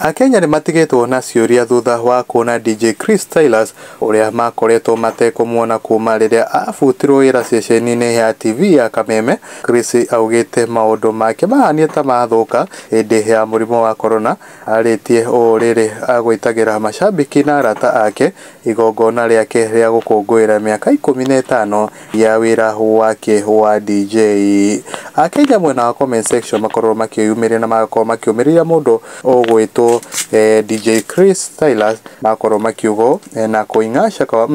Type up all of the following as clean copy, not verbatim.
Akenya nĩ matigĩtwo na ciũria thutha wa kuona DJ Chris Stylus ũrĩa makoretwo matekũmuona kuma rĩrĩa abutirwo wĩra ceceni-inĩ ya TV ya Kameme. Chris augĩte maũndũ make mahanie ta mathũka hĩndĩ ya mũrimũ wa corona. Arĩtie ũũ rĩrĩ agwĩtagĩra macambĩki na arata ake igongona rĩake rĩa gũkũngũĩra mĩaka 15 ya wĩra wake wa DJ. Akenya mwena wa comment section makorwo makĩyumĩria na magakorwo makĩũmĩrĩria mũndũ ũgwĩtwo DJ Chris Stylus, makorwo makiugo na kũing'asha kwa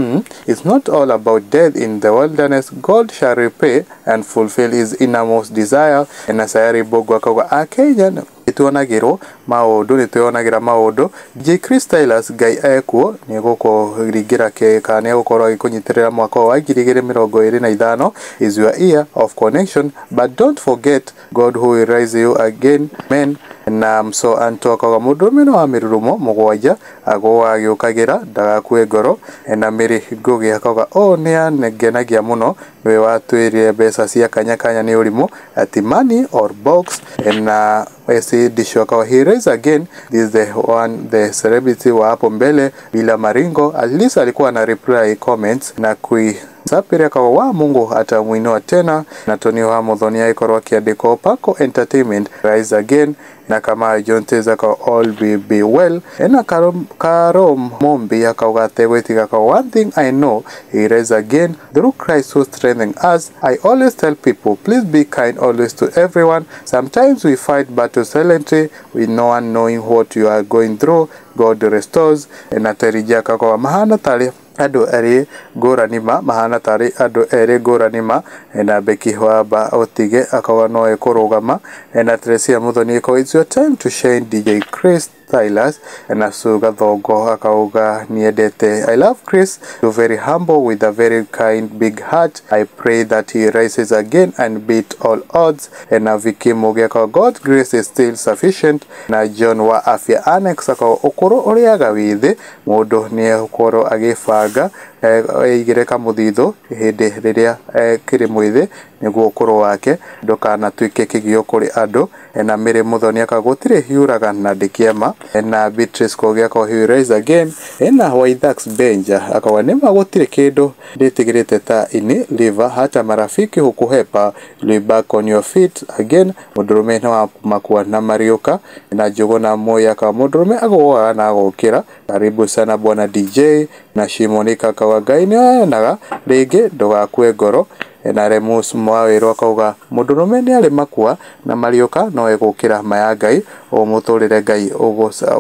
it's not all about death in the wilderness, God shall repay and fulfill his innermost desire. Na Sayari Bogo akauga Akenya nĩtuonagĩrwo maũndũ, nĩtwĩyonagĩra maũndũ. DJ Chris Stylus Ngai ekuo nĩegũkũringĩra kana nĩegũkorwo agĩkũnyitĩrĩra mwaka wa 2025 is your year of connection, but don't forget God who will rise you again, men. Na Mso Anto akauga mũndũrũme nĩ wa mĩrurumo 7 agũaga agĩũkagĩra ndagakue ngoro. Na Mary Ngugi akauga ũũ nĩangenagia mũno, nĩwe watwĩrire mbeca cia kanya kanya nĩ ũrimũ, ati money or box. Na SC Disho akauga he rise again, this is the one the celebrity wa hapo mbele bila maringo, at least alikuwa na reply comments na kui Sapiri akauga wa Mungu atamuinua tena. Na Tony wa Muthoni agĩkorwo akĩandĩkwo Paco Entertainment rise again. Na kama John Teza akauga all will be well. Na Karo Mombi akauga ategwĩtiga akauga one thing I know, he rise again through Christ who strengthens us. I always tell people, please be kind always to everyone. Sometimes we fight battles silently with no one knowing what you are going through. God restores. Na Terry Jack akauga mahana tarĩ andũ erĩ ngũrani ma mahana tarĩ andũ erĩ ngũrani ma. Na Becky Wamba Otige akauga no ekũrũgama. Na Teresia Muthoni akauga it's your time to shine DJ Chris Stylus. Na Sue Gathongo akauga niendete I love Chris, you're very humble with a very kind big heart. I pray that he rises again and beat all odds. Na Vicky Mugi akauga God's grace is still sufficient. Na John wa Afya Annex akauga ũkũrũ ũrĩaga wĩ thĩ, mũndũ nĩegũkorwo agĩbanga eigĩre kamũthithũ hĩndĩ rĩrĩa kĩrĩ mwĩthĩ nĩguo ũkũrũ wake ndũkanatuĩke kĩgio kũrĩ andũ. Na Mary Muthoni akauga gũtirĩ hiuraga na ndĩkĩema. Na Beatrice Kogi akauga he will rise again. Na Waithax Benja akauga nĩma gũtirĩ kĩndũ ndĩtigĩrĩte ta ini liver, hata marafiki hukuhepa, you'll be back on your feet again. Mũndũrũme nĩ wa makua na mariũka. Na Njũgũna Moi akauga mũndũrũme agũaga na agokĩra, karibu sana bwana DJ. Na Shimonika akauga Ngai nĩaheanaga rĩngĩ ndũgakue ngoro. Na Remus Mwawĩrwo akauga mũndũrũme nĩ arĩ makua na mariũka no egũkĩra ma ya Ngai, ũmũtũrĩre Ngai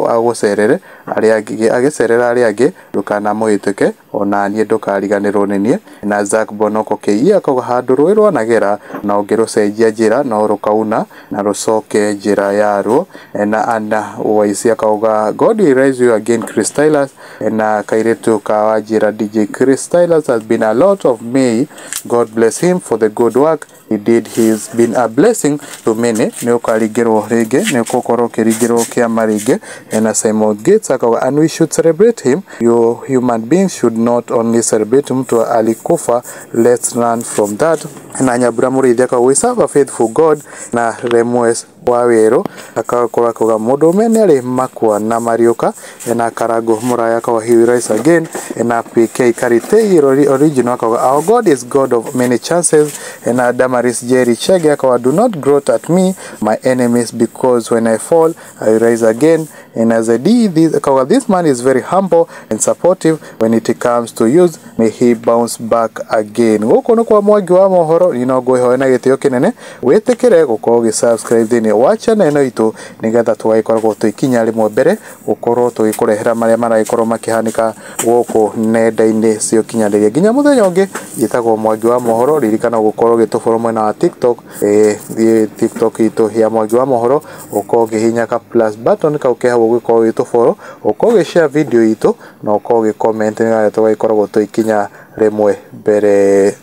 agũcerere arĩa angĩ, agĩcerera arĩa angĩ ndũkanamũhĩtũke, ona niĩ ndũkariganĩrwo nĩ niĩ. Na Zack Bonoko KE akauga handũ rũĩ rwanagera na ũngĩrũcenjia njĩra no rũkauna na rũcoke njĩra yaruo. Na Anna Waisi akauga God will rise you again Chris Stylus. Na kairĩtu ka Wanjira DJ Chris Stylus has been a lot of me, God bless him for the good work he did, he's been a blessing to many. Nĩ ũkaringĩrwo rĩngĩ, nĩ ũgũkorwo ũkĩringĩrwo kĩama rĩngĩ. Na Simon Gates akauga and we should celebrate him, you human beings should not only celebrate mtu alikufa, let's learn from that. Na Nyambura Mũrĩithi akauga we serve a faithful God. Na Remues Wawerũ akakorwo akauga mũndũrũme nĩ arĩ makua na mariũka. Na Karango Mũraya akauga he will rise again. Na PK Karitei original akauga our God is God of many chances. Na Damaris Jerry Chege akauga do not gloat at me my enemies, because when I fall I rise again. And as a D this, akauga this man is very humble and supportive when it comes to use, may he bounce back again. Gũkũ nĩ kwa Mwangi wa mohoro, no ngwĩhoya na gĩtĩo kĩnene wĩtĩkĩre gũkorwo ũgĩ-subscribe thĩinĩ wa channel ĩno itũ nĩgetha tũgagĩkoragwo twĩ ikinya rĩmwe mbere gũkorwo tũgĩkũrehera marĩa maragĩkorwo makĩhanĩka gũkũ nenda-inĩ cia ũkinyanĩria. Nginya mũthenya ũngĩ, njĩtagwo Mwangi wa mohoro. Ririkana gũkorwo ũgĩtũfollow mwena wa TikTok, thiĩ TikTok itũ ya Mwangi wa mohoro, ũkorwo ũkĩhihinya ka plus button kau ke hau ũgĩkorwo ũgĩtũfollow, ũkorwo ũgĩ-share video itũ na ũkorwo ũgĩ-comment nĩgetha tũgagĩkoragwo twĩ ikinya rĩmwe mbere.